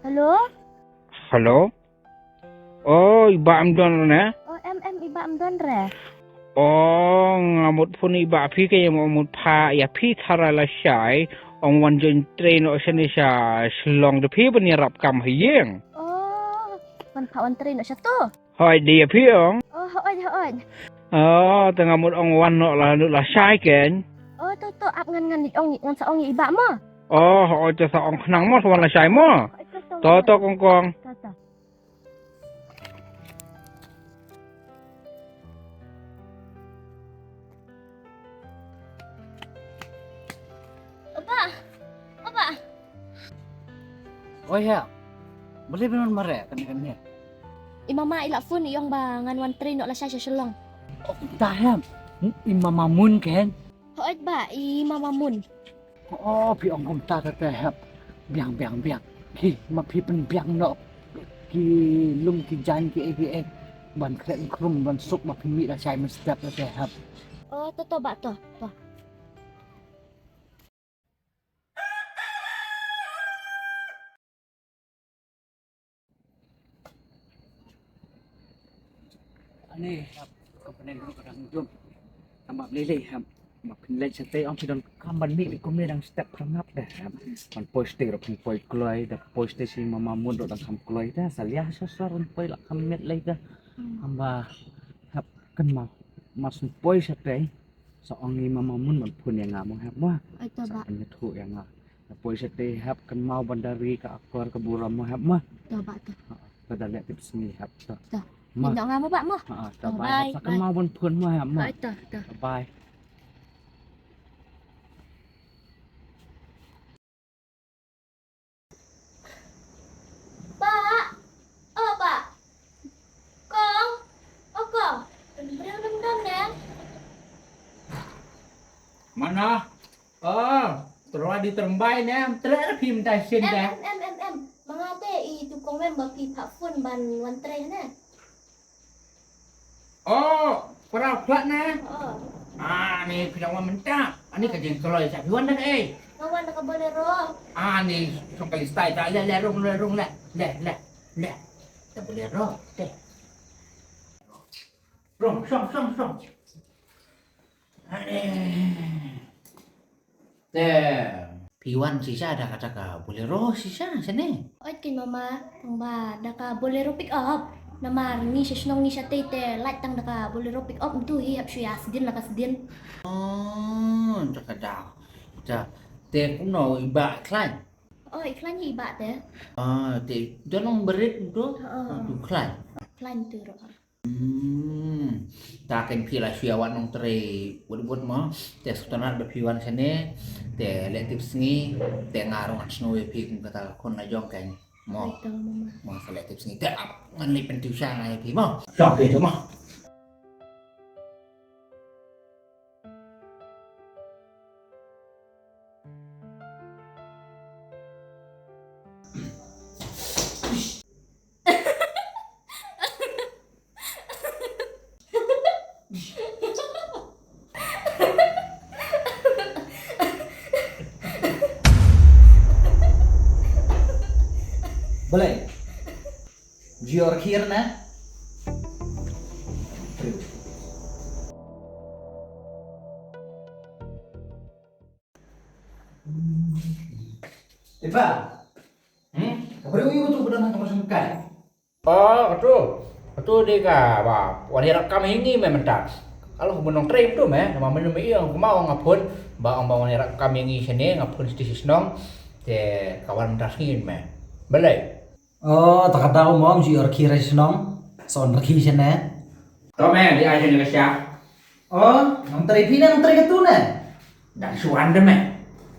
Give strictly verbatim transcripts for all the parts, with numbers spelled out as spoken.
Hello? Hello? Oh, i Bah Amdon ne? Oh, em, em, i Bah Amdon re. Oh, nga mut phone i Bah phi ke, nga mut phah ïa phi tharai lashai, ong wan join train noh shane sha Shillong da phi ban ïarap kam ha ïing. Oh, wan phah wan train noh sha tu. Hooid, dei ïa phi ong. Oh, hooid, hooid. Oh, te nga mut ong wan noh la, noh lashai ken. Oh, to, to, ap ngan, ngan ong, ngan sa ong ïa i Bah mo. Oh, hooid, te sa ong khnang mo, sa wan lashai mo. Hooid, to, to. To, to, kong kong. To, to. Opa! Opa! Oi, ha. Balei phin wan mareh kane kane? I mama i la phone, i ong ba ngan wan train noh lashai sha Shillong. Oh, ta hem. I mama Mun ken? Hooid bah, i mama Mun. Oh, phi ong kumta te hep. Biang, biang, biang. Ki, ma phi pynbiang noh ki lum ki jaiñ kiei kiei. Ban khreh khrum, ban suk, ma phi mih lashai mynstep te hep. Oh, to, to bah, to, to. Ani hep, ka pyneng ruh ka dang jum. Tang ba lei lei hep. Ma phin leit shatei ong phi donkam ban mih kumne dang step pyrngap de hep. Ban poi shatei ruh phin poi kloi, da poi shatei shi mama Mun ruh dang kham kloi de. Sa liah sha sor ban poi la kham miet lei de. Tang ba hep kynmaw. Ma shu poi shatei. Sa ong i mama Mun ban phone ïa nga mo hep mo. Ai to bah. Sa pynïathuh ïa nga. Poi shatei hep kynmaw ban da ri ka akor ka burom mo hep mo. To bah to. Ha, to da leh tipsngi hep to. To. Mo. Ïa nga mo bah mo. Ha, to bye. Bye. Sa kynmaw ban phone mo hep mo. Ai to, to. Bye. Bah! Oh, bah! Kong! Oh, kong! Briew dum dum ne? Mana? Oh, terwa di terembai ne, treh phi mynta shin de. Em, em, em, em, em. Ma nga te i tu kong mem ba phi phah phone ban wan trei ne. Oh, para plat na. Oh. Ah, ni phi dang wan mynta. Ani ka jingkloi sa phi wan da kaei? Nga wan da ka Bolero. Ah, ni song kali stai ta le le rung le rung le. Le le le. Ta Bolero. Te. Rung song song song. Ani. Te phi wan shisha da kata ka Bolero shisha shane? Oi kin mama, tang ba da ka Bolero pick up. Namar ngi sha shnong ngi shatei te lait tang da ka Bolero pick up ntu hi hap shu ïa sdin la ka sdin. Oh, da ka da. Da te kumno i bah khlaiñ? Oh, i khlaiñ i bah te. Ah, te da nong berit ntu. Oh. Tu khlaiñ. Khlaiñ tu ro. Hmm. Ta ken phi la shu ïa wad nongtrei wad wad mo. Te sngewtynnat ba phi wan shane. Te leh tipsngi. Te nga ruh ngan sngewbha ïa phi kum kata ka khun la jong ken mo. Betul, Mama. Mo sa leh tipsngi. Te ap ngan leit pyntieng sha nga ïa phi mo. Shong phi tu mo. Balei? Jior khir na? Ipar. Hmm? Ka briew aïu tu ba don ha ka mosang kai? Oh, katu. Katu dei kaba wan ïarap kam ïa ngi me mynta. Ka long nongtrei tu me, namar mynne me ïa nga kumba ong nga phone, ba ong ba wan ïarap kam ïa ngi shane, nga phone sha shnong. Te ka wan mynta sngi me. Balei? Oh, ta ka daw mo, ym ju ïoh rkhie ra shnong. Sa wan rkhie shane. To me, dei ai shane ka sha. Oh, nongtrei phi ne, nongtrei katu ne? Dang shu wan de me.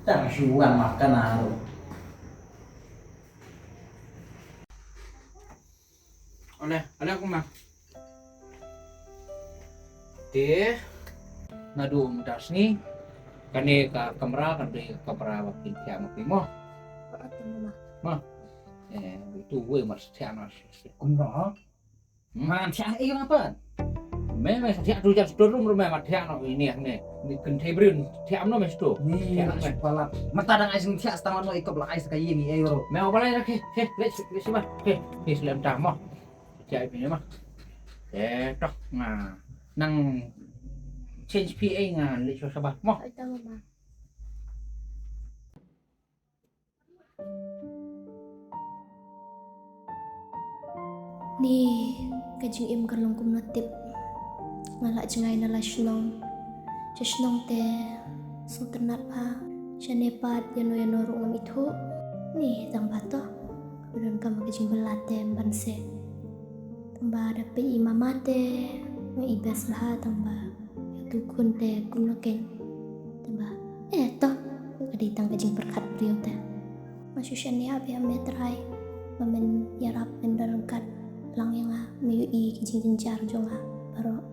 Dang shu wan ma kane ruh. Ole, ole kuma. Te naduh mynta sngi kane ka kamra, kane ka kamra ba pynthia ma phi mo. Mo. Eh, itu wei mar sthia na kumno. Man sha ei ma pat. Me me thiah tu jan store room me ma thiah no ini ne. Ni kynthei briew thiah no me sto. Ni thiah no me. Palat. Mata dang ai sing thiah stang no ikop la ai sa ka ïing i ei ro. Me o balai na ke. Ke le le sima. Ke ke slem ta mo. Thiah i pine ma. Eh tok nga nang change P A nga le so saba mo. Ai ta mama. Ni ka jingim ka long kumno tip. Nga la jngai na la shnong. Sha shnong te sngewtynnat bha. Shane pat ïano ïano ruh ngam ithuh. Ni tang ba to ka don kam ka jingbylla te ban se. Tang ba da peit i mama te nga i best bha tang ba ïa tu khun te kumno keiñ. Tang ba eh to ka dei tang ka jingpyrkhat briew te. Nga shu shaniah bha ïa me Trai ba men ïarap men don ryngkat lang ïa nga, me ïohi ki jingjynjar jong nga baroh.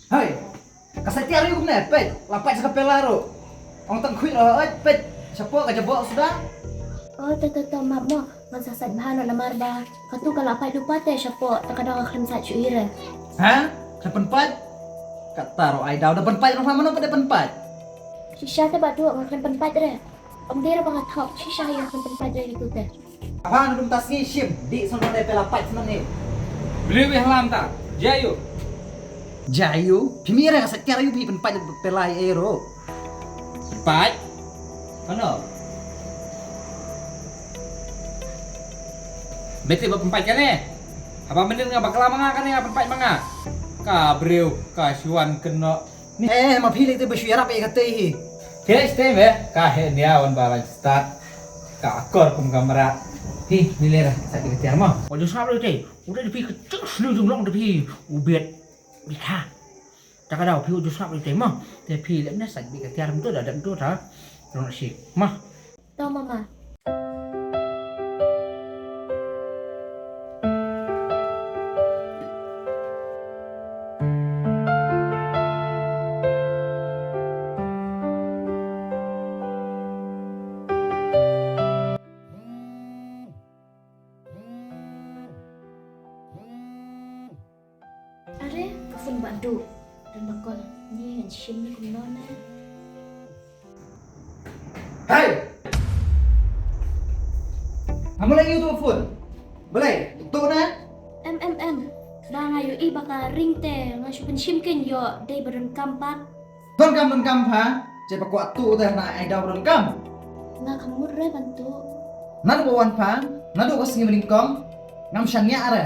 Hei, ka sa tiar ïa kumne, peit, la pait sa ka pela ruh. Ong tang khuid ruh, oi, peit, shapoh ka jabok suda. Oh, to to to, map mo. Ngan sa sait bha noh namar ba katu ka la pait lypa te shapoh, te ka daw ka khlem sait shuh hi re. Ha? Khlem pynpait? Kata ruh ai daw da pynpait ruh, mano pat da pynpait? Shisha te Bah Duh, nga khlem pynpait re. Ym dei re ba nga thok, shisha ïa khlem pynpait re itu te. Apa nga dum ta sngi shim, dih sono ne pela pait sono ne. Beli weh lam ta, jayu. Jayu, phi mih re ka sa tiar ïa u phi pynpait pela ïa ero. Pynpait? Mano? Bete ba pynpait kane? Haba mynnin nga bakla ma nga kane nga pynpait ma nga. Ka briew, ka shuan keno. Eh, ma phi lei te ba shu ïarap ïa kata hi. Te stay me, ka he nia wan ba lan start. Ka akor kum kamera. Hi, ni lera, sa di tiar ma. Wa jong sap lei te. Uda di phi ka chik slu jong long di phi. Ubet. Bitha. Ta ka daw phi u ju sngap ite ma. Te phi lem ne sa bi ka tiar mtu da dam tu ta. Rong shi ma. To mama. Are, ka phone Bah Duh. Don ba call. Ni ngan shim ni kumno ne. Hey! Ngam lei ïa uto phone. Balei? Uto ne? Em em em. Ba nga ïohi ba ka ring te nga shu pynshim kein ïoh dei ba donkam pat. Donkam donkam pha. Che ba kwah tu te na ai daw ba donkam. Nga ka mut re ban tu. Naduh ba wan pha. Naduh ka sngi ba nyngkong. Ngam shaniah re.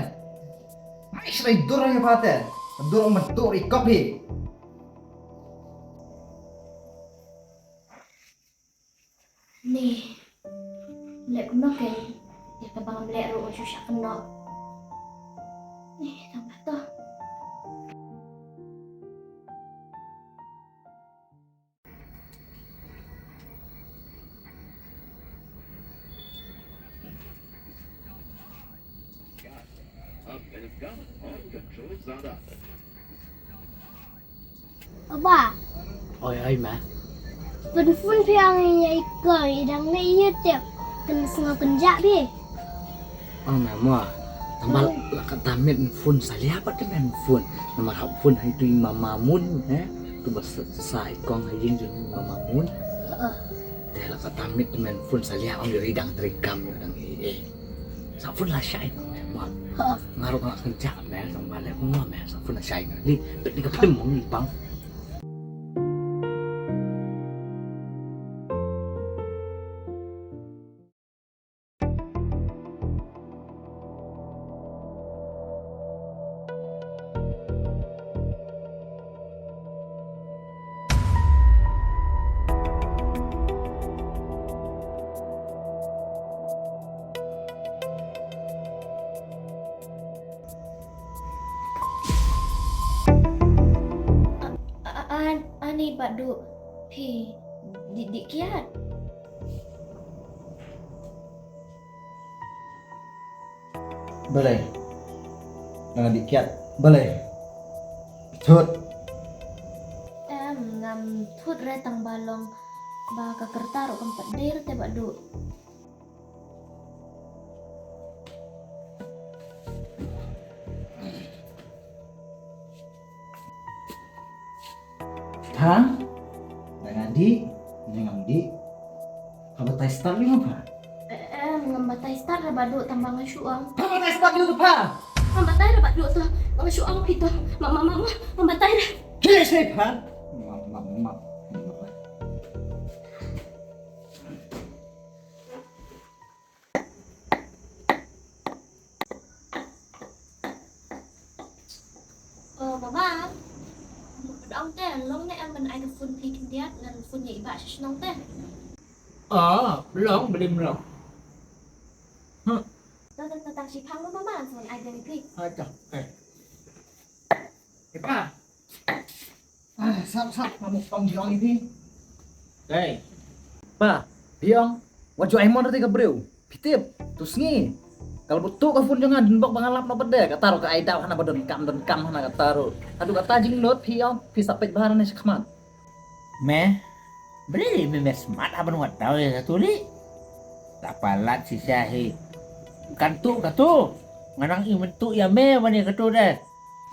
Ai, shlei dur ïa pha te. Dur ong ba dur i kop hi. Ni. Leh kumno kein. Ïa kaba ngam leh ruh nga shu shah kynnoh. Ni, tang ba to. Papa. Oi, oi, ma. Pynphone phi ong ïa i kong, i dang leh ïa tip. Kyn sngew kynjah phi. Ong me mo. Tang ba la katta miet phone salia pat te men phone. Namar hap phone ha itu i mama Mun, eh. Tu ba sa, sa i kong ha ïing jong i mama Mun. Te la katta miet men phone salia ong ïa i dang trei kam ïa dang i eh. Sa phone la shai me mo. Nga ruh nga kynjah me tang ba leh mo me sa phone la shai me. Ni pet ni ka pem mo ni pang. A, a, an, ani Bah Duh phi dih, dih kiad. Balei? Nga dih kiad. Balei? Thut. Em, ngam thut re tang ba long. Ba ka kyrta ruh kam pat dei te ba duh. Pha? Da nga dih, ne ngam dih. Ka batai start lei mo pha? Eh, eh, ngam batai start ra ba duh tang ba nga shu ong. Pha batai start lei tu pha? Ngam batai ra ba duh tu. Ba nga shu ong phi tu. Ma, ma, ma, ma, ngam batai ra. Kile sei pha? Ma, ma, ma, ma. Oh, Mama. Mut ong te, long ne em ban ai ka phone phi khyndiat, ngan phone ïa i Bah sha shnong te. Oh, long, blim long. Hm. To, to, to, tang shi phang Mama, ngan ai ïa phi. Ah, to. Eh. Eh, Pa. Ah, sap, sap, nga mut ong jong i phi. Dei. Pa, phi ong, wat ju ai mon ruh ïa ka briew. Phi tip, tu sngi. Ka la buh tu ka phone jong nga, dei bok ba nga lap noh pat de, kata ruh ka ai daw hana ba donkam, donkam hana kata ruh. Haduh kata jinglut phi ong, phi sa peit bha ne shakhmat. Me, briew me, me smat haba nga daw ïa katu lei. La palat shisha hi. Kan tu katu. Nga nang i myntu ïa me ban ïa katu de.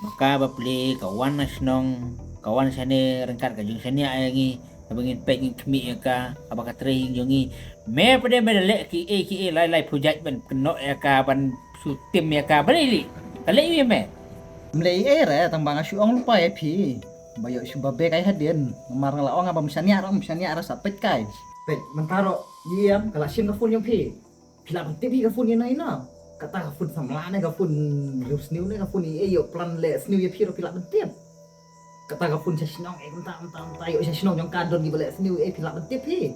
Maka ba pli ka wan na shnong, ka wan shane ryngkat ka jingshaniah ïa ngi, kaba ngin peit ngin khmih ïa ka, kaba ka trei ïing jong ngi. Me pat de me da leh ki ei ki ei lai lai pujait ban kynnoh ïa ka, ban shu tim ïa ka, balei lei? Ka leh ïa me. Ym leh ei ei re, tang ba nga shu ong lypa ïa phi. Ba ïoh shu ba bek ai hadien, namar nga la ong ba ym shaniah re, ym shaniah re sa peit kai. Peit, mynta ruh, ïam, ka la shim ka phone jong phi. Phi lah ban tip hi ka phone ïa na ïa na. Kata ka phone samla ne ka phone riewsniew ne ka phone ïa, ïoh plan leh sniew ïa phi ruh phi lah ban tip. Kata ka phone sha shnong, eh, mynta, mynta, mynta ïoh sha shnong jong ka don kiba leh sniew, eh, phi lah ban tip hi.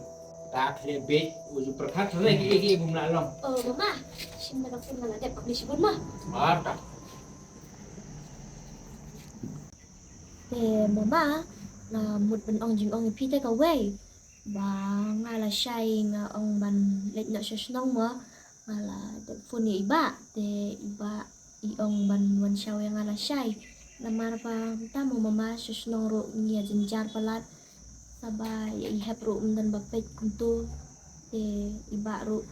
Ta khleh beit, u ju pyrkhat re ki, ki bym lah long. Oh, Mama, shim na ka phone nga la dep ka pli shibun ma. Mar ta. Te Mama, nga mut ban ong jingong ïa phi te kawei. Ba nga la shai nga ong ban leit noh sha shnong mo, nga la dep phone ïa i Bah, te i Bah i ong ban wan shaw ïa nga, la shai. Namar ba mynta mo Mama, sha shnong ruh ngi ïa jynjar palat. Sa ba ïa i Hep ruh ym don ba peit kumto. Te i Bah ruh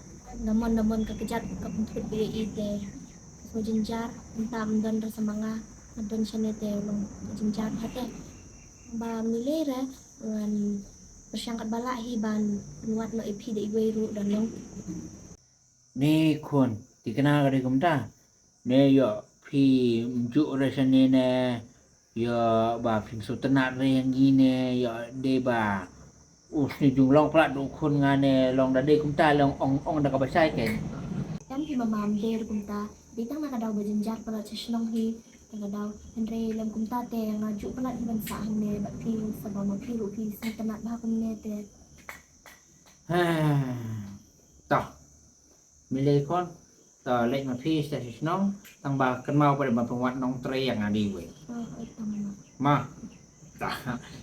namon namon ka kjat ka pynthut ba ïa i te. Ka sngew jynjar, mynta ym don re sa ma nga, nga don shane te long jynjar bha te. Ba ym lei re, ngan pyrshang katba lah hi ban pynwad noh ïa phi da iwei ruh da long. Ni khun, thikna ka dei kumta. Ne ïoh phi ym juh re shane ne, ïoh ba phin sngewtynnat re ïa ngi ne, ïoh dei ba u sniew jinglong palat u khun nga ne, long da dei kumta, long ong ong da kaba shai kein. Em phi Mama, ym dei re kumta. Dei tang na ka daw ba jynjar palat sha shnong hi. Na ka daw, hynrei lem kumta te nga juh palat hi ban sah hangne bad phi, sa ba ma phi ruh phi sngewtynnat bha kumne te. Ha. To. Ym lei khun. To leit ma phi sha shnong, tang ba kynmaw pat ba pynwad nongtrei ïa nga da iwei. Oh, oh, to Mama. Ma. To.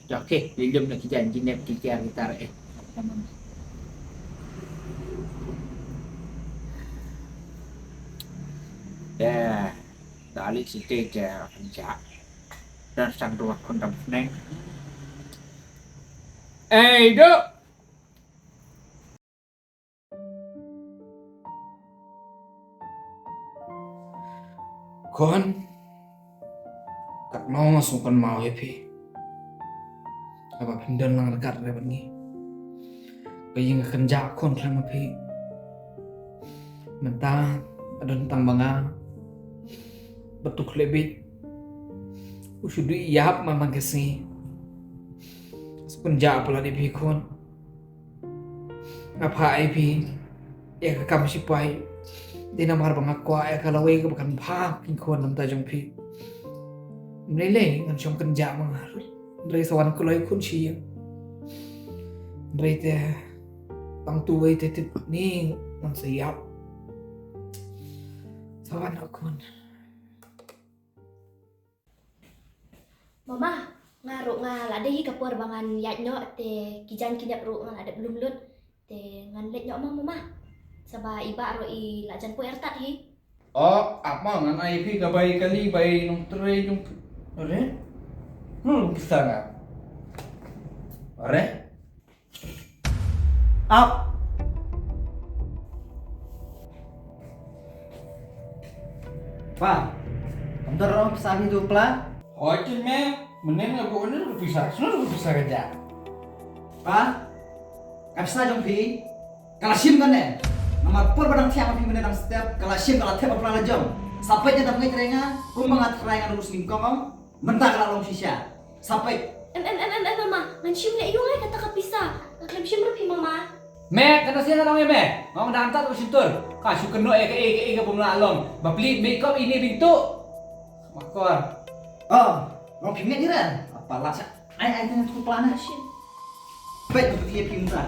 To, okay, leit lum na ki jan ki nep ki tiar ki tar eh. To Mama. Eh, da leit shatei te kynjah. Dan sang dua khun dam sneng. Eh, duk. Khun, katno nga sngewkynmaw ïa phi. Haba phim don lang ryngkat re bad ngi. Ka ïing ka kynjah khun khlem ma phi. Mynta ka don tang ma nga bad u khlebit. U shu duh ïap man man ka sngi. Sngewkynjah palat ïa phi khun. Nga phah ïa phi ïa ka kam sipai. Dei namar ba nga kwah ïa ka lawei kaba kan phah ki khun na bynta jong phi. Ym lei lei ngan shong kynjah ma nga. Hynrei sa wan kloi khun shi ïing. Hynrei te tang tu wei te tip ni ngan sa ïap. Sa wan khun. Mama, nga ruh nga la dei hi ka por ba ngan ïaid noh te ki jan ki nep ruh nga la dep lum lut te ngan leit noh ma Mama. Sa ba i Bah ruh i la jan poi artat hi. Oh, ap ma ngan ai phi ka bai kali bai nongtrei jong phi. Are? Nong pisa nga. Are? Ap. Pa, kam don ruh pisa phi tu pla? Hooid, me, mynne nga buh ynda pisa, sngewbha pisa ka jia. Pa, ka pisa jong phi ka la shim kane. Namar por ba dang thiah ma phi mynne dang step, ka la shim, ka la thep ha pla la jong. Sa peit, ynda dang ngeit ïa nga, kumba nga tharai nga ruh sngewbha ong. Mynta ka la long shisha. Sa peit. Em, em, em, em, em, mama. Ngan shim leh ïa u ngai kata ka pisa. Nga khlem shim ruh phi, mama. Me, kata sien nga ong ïa me. Nga ong da anta to shyntur. Ka shu kynnoh ïa kaei kaei ka bym lah long. Ba plie makeup ine byntu. Makor. Oh, long phi ngeit ïa ra. Apa lah sa. Ai, ai, tengah tu pelana. Shim. Peit, tu dia phi mynta.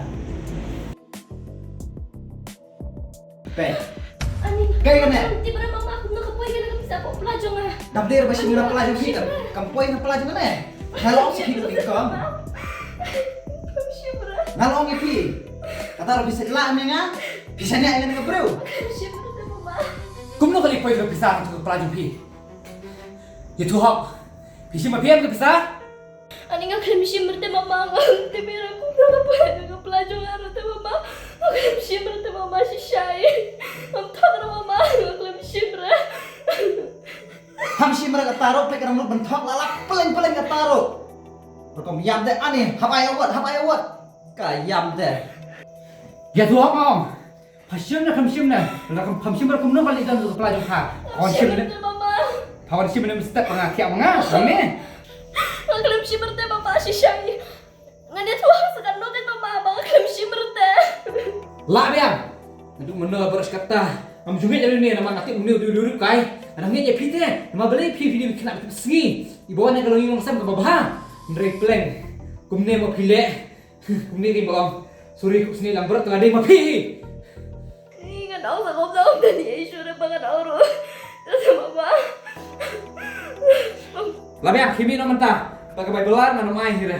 Peit. Ani. Kaei kane? Ti bara mama, aku nak kepoi kena kepisa kok pelajong ah. Dap dir ba shim na pelajong phi kan. Kam poi na pelajong kane. Nga la ong ïa phi tu bingkong. Shim ra. Nga la ong ïa phi. Kata ruh phi sa lah me nga. Phi sa ïa nga ka briew. Shim ra mama. Kumno ka leit poi ka pisa na tu pelajong phi? Ïathuh hok. Phi shim ma phi em ka pisa? Ani nga khlem shim rte mama, nga te mera ku nga ka poi ka pelajong nga rte mama. Nga khlem shim rte mama, shisha. Ngam thok ra mama, nga khlem shim ra. Ham shim ra kata ruh, peit ka dang lut ban thok la la peleng peleng kata ruh. Rukom ïam de ani, hap ai awat, hap ai awat. Ka ïam de. Ïathuh hok nga ong. Pha shim ne khlem shim ne? Lada khlem shim ne kumno ka leit don ka pla jong pha? Pha wan shim ne? Mama. Pha wan shim ne mesti pha nga thiah ma nga. Ni. Nga khlem shim rte mama, shisha. Ngan ïathuh sa katno kat mama ba nga khlem shim rte. Lah biang. Naduh mynno baroh shi katta. Ngam ju ngeit ïa une namar nga tip une u dei u riewkai. Nga ngeit ïa phi te. Namar balei phi phi dei khynnah ba tip sngi. I ba wan ïa ka longïing longsem kaba bha. Hynrei pleng. Kumne ma phi leh. Kumne ki ba ong, sorry, khuslai lang bret, nga dei ma phi. Ih, ngan ong sa kong sa ong tani, ai sure ba ngan ong ruh. Sa sa mama. Lah biang, khie mih noh mynta. Ba ka bai bylla ngan ym ai hi re.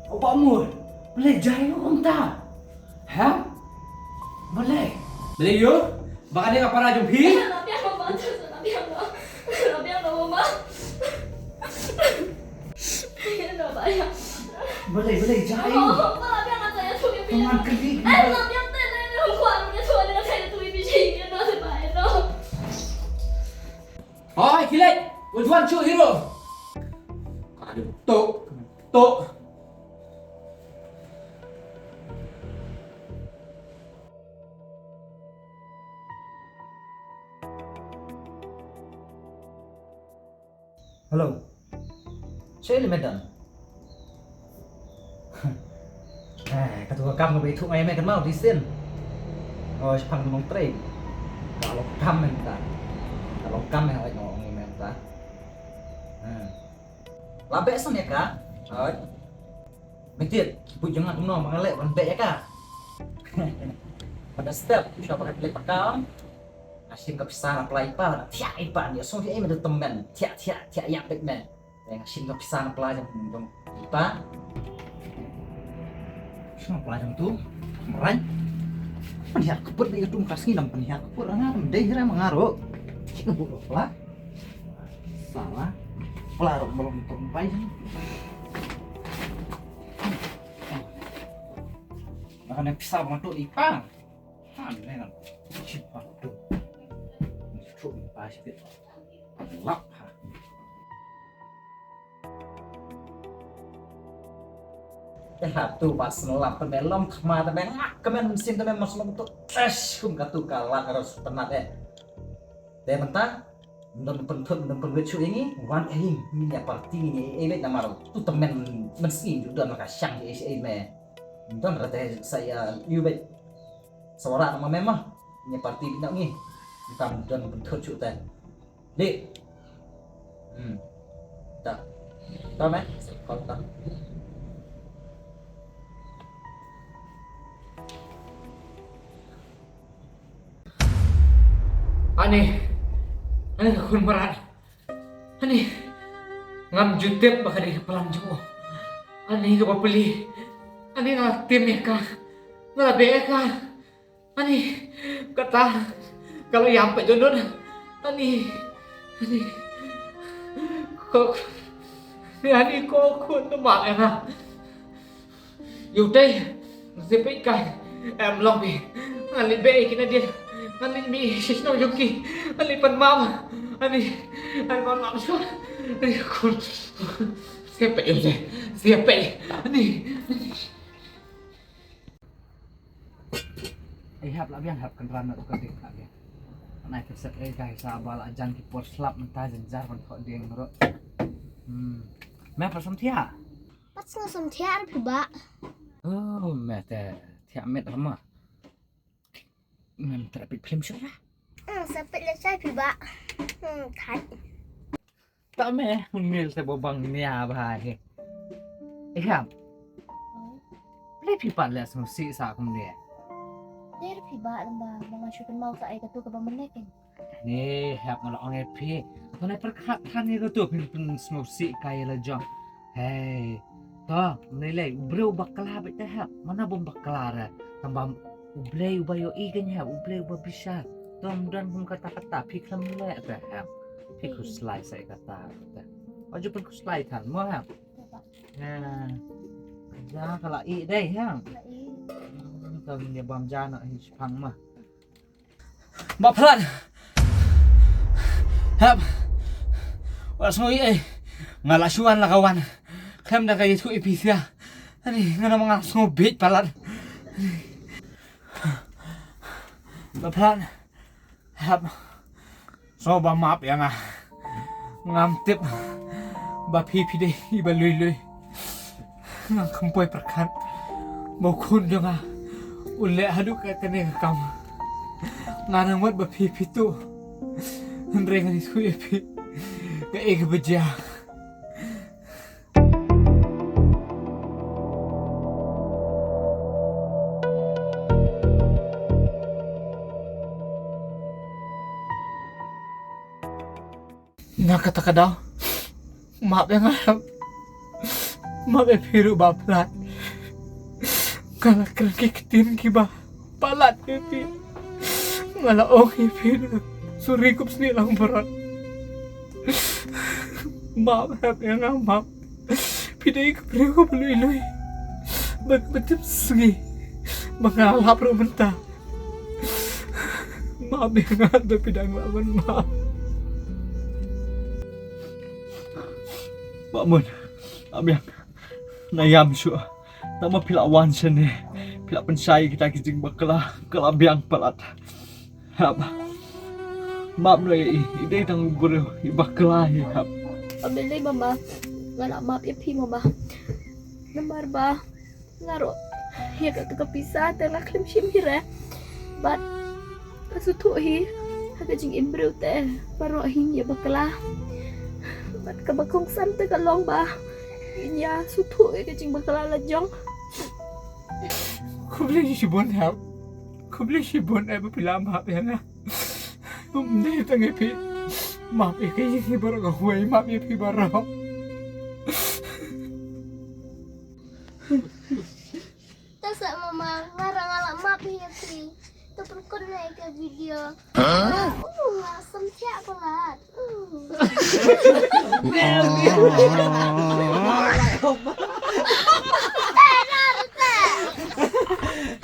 O Bah Mur, balei jai noh mynta? Ha? Balei? Balei ïoh? Ba ka dei ka para jong phi? Lah biang mama, lah biang mama. Lah biang mama. Balei, balei, jai. Mama, mama, lah biang nga sa ïathuh ïa phi. Tang ngan kylli. Eh, lah biang te, te, te, ym kwah ruh ïathuh, nga sa ïathuh ïa phi, ïa no, te, bye, no. Hoi, khie leit. Wan juan shuh hi ruh. Ka dei tok, tok. Hello. Shaei lei me don? Eh, katu ka kam kaba ïathuh nga ïa me kynmaw, dei sien. Oh, shaphang ka nongtrei. Ka long kam mynta. Ka long kam, eh, ong ïa me mynta. Hmm. La beh san ïa ka. Hooid. Mynta ki buit jong nga kumno ma nga leh ban beh ïa ka. Pada step shuwa ba ka leh paka. Nga shim ka pisa na pla i pa, thiah i pa, ïa song thiah i me da tymmen, thiah thiah thiah ïa pek me. Nga shim ka pisa na pla jong jong i pa. Shim na pla jong tu. Mrain. Pynhiar ka put ïa tu ka sngi dang pynhiar ka put nga dei hira ma nga ro. Shim na pla. Sala. Pla ruh ba long tong pai. Ba kan pisa ba tu i pa. Ha, ne kan. Shi pa tu. Tu i pa shi pit. Lap ha. Te ha tu ba sngewlap te me lom khma te me ngak kmen mynsiem te me mas lom tu. Eish, kum ka tu ka lak ros penat eh. Te mynta Ym don pynthut, ym don pynwit shuh ïa ngi, wan ïa ngi, ngin ïa party, ngin ïa ei ei beit namar tu tymmen mynsngi ju don la ka shang ïa ei ei me. Ym don rete sa ïa ïu beit. Sa wanrah ma me ma. Ngin ïa party beit na ngi. Ym don pynthut shuh te. Dei. Hmm. Ta. Ta me. Kol ta. Ani, ani ka khun mrad. Ani, ngam ju tip ba ka dei ka plan jong u. Ani ka bapli. Ani nga tim ïa ka. Nga la beh ïa ka. Ani, kata ka la ïam peit jong u. Ani, ani. Ko, ani ko khun tu ma ïa nga. Ïa u tei, nga sngewbha peit kai. Em long phi. Ngan leit beh ïa ki nadien. Ngan leit mih sha shnong jong ki. Ngan leit pan map. Ani, ngan pan map shuwa. Ani, khun. Siap peit, siap peit. Ani. Ei hep, lah biang hep, kynran na tu ka dik lah biang. Nai ka set ei kai sa ba la jan ki por slap mynta, jynjar ban thoh dieng ruh. Hmm. Me pat sngewthiah? Pat sngewthiah ruh phi bah. Oh, me te thiah met hama. Mem traffic film shuh lah. Hmm, sa peit lehse phi bah. Hmm, thait. Ta me, mil te ba bang nia bha hi. Eh, hep. Balei phi pat leh sngewsih sa kumne? Dei ruh phi bah, lem ba, ba nga shu kynmaw sa ei katu kaba mynne kein. Ni, hep, nga la ong ïa phi. To nai pyrkhat than ïa katu, phin pynsngewsih kai ïa la jong. Hei. To, nai lei, u briew bakla beit te hep. Mana bym bakla re. Tang ba U Blei uba ïohi kein hep, U Blei uba bishar. To ym don kum kata kata, phi khlem leh te hep. Phi khuslai sa ïa kata te. Wat ju pynkhuslai than mo hep. Ïa, bah. Ïa. Ka ja ka la ih dei hep. La ih. Hmm, to ngin ïa bam ja noh hi shipang mo. Bah Palat. Hep. Wat sngew ïa ei. Nga la shu wan la ka wan. Khlem da ka ïathuh ïa phi sia. Ani, nga namar nga sngew bieit Palat. Bah Palat. Hep. Sngewbha map ïa nga. Ngam tip ba phi phi dei iba lui lui. Nga kham poi pyrkhat ba u khun jong nga u leh haduh ka kane ka kam. Nga nang mut ba phi phi tuh. Hynrei ngan ïathuh ïa phi kaei kaba jia. Na kata ka daw, map ïa nga. Map ïa phi ruh Bah Palat. Nga la kren ki ktien kiba palat ïa phi. Nga la ong ïa phi da suri kup snieh langbrot. Map, hep ïa nga, map. Phi dei ka briew kaba lui lui. Ba, ba tip sngi ba nga lap ruh mynta. Map ïa nga, da phi dang lah ban map. Bah Mun, map ïa nga. Nga ïam shuh. Tang ba phi la wan shane, phi la pynshai kita ki jingbakla, ka la biang palat. Hep. Map noh ïa i, i dei tang u briew i bakla hi hep. Balei mama nga la map ïa phi mama? Namar ba nga ruh ïa katu ka pisa te nga khlem shim hi re. Bad nga sngewthuh hi ha ka jingim briew te baroh hi ngi bakla. Bad kaba kongsan te ka long ba ngi ïa sngewthuh ïa ka jingbakla la jong. Khublei shibun hep. Khublei shibun eh ba phi la map ïa nga. Ym dei tang ïa phi. Map ïa ka ïing baroh kawei, map ïa phi baroh. Te sa mama, nga ruh nga la map ïa phi. To pynkut na ïa ka video. Huh? Uh, nga sngewthuh palat. Uh.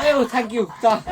Eh, oh, thank you. Ta.